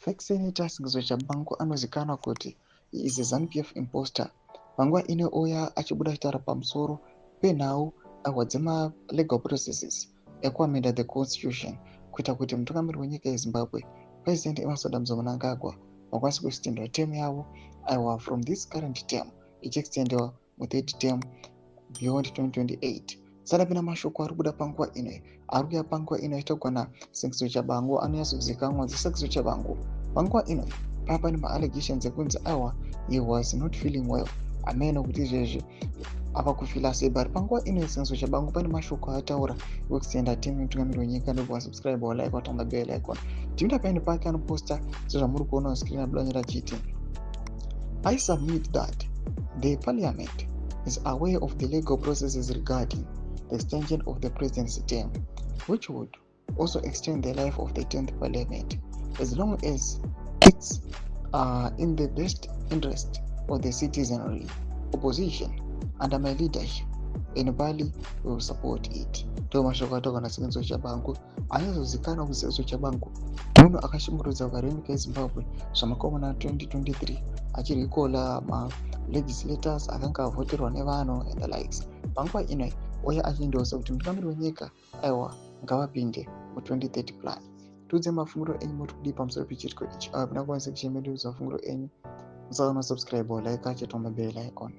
Fake Senator Sengezo Tshabangu anozikanwa kuti he is a ZANU-PF imposter. Panguva ino ouya achibuda achitaura pamusoro penhau, aiwa, dzemalegal processes ekuamenda the constitution kuita kuti mutungamiri wenyika yeZimbabwe, President Emmerson Dambudzo Mnangagwa, vakwanise kuextendwa term yavo, aiwa, from this current term ichiextendewa muthird term beyond 2028. Sadapinda mashoko ari kubuda panguva ino, ari kuuya panguva ino achitaurwa naSengezo Tshabangu, anonyatsozikanwa seSengezo Tshabangu. Panguva ino pava pane maallegations ekunzi, aiwa, he was not feeling well. Ameno kuti izvezvi ava kufeela sei, but panguva ino Sengezo Tshabangu pane mashoko ataura ekuextenda term yemutungamiri wenyika. Ndobva wasubscribe, walike, watamba bell icon. Twitter paini pake anoposta sezvamuri kuona screen, abuda achiti, "I submit that the parliament is aware of the legal processes regarding the extension of the presidency term, which would also extend the life of the 10th parliament. As long as it's in the best interest of the citizenry, opposition under my leadership in Bali will support it." Ndo mashoko ataurwa naSengezo Tshabangu, anyazozikanwa kuti Sengezo Tshabangu munhu akashungurudza vagari venyika yeZimbabwe zvamakomana 2023, achirecalla malegislators akanga avhoterwa nevanhu and the likes. Panguva ino uye achiendorsa kuti mutungamiri wenyika, aiwa, ngavapinde mu2030 plan. Tiudze mafungiro enyu, moti kudii pamusoro pechiitiko ichi? Ava pina comment section medu mafungiro enyu. Musaona subscribe, like, achitomba bell icon.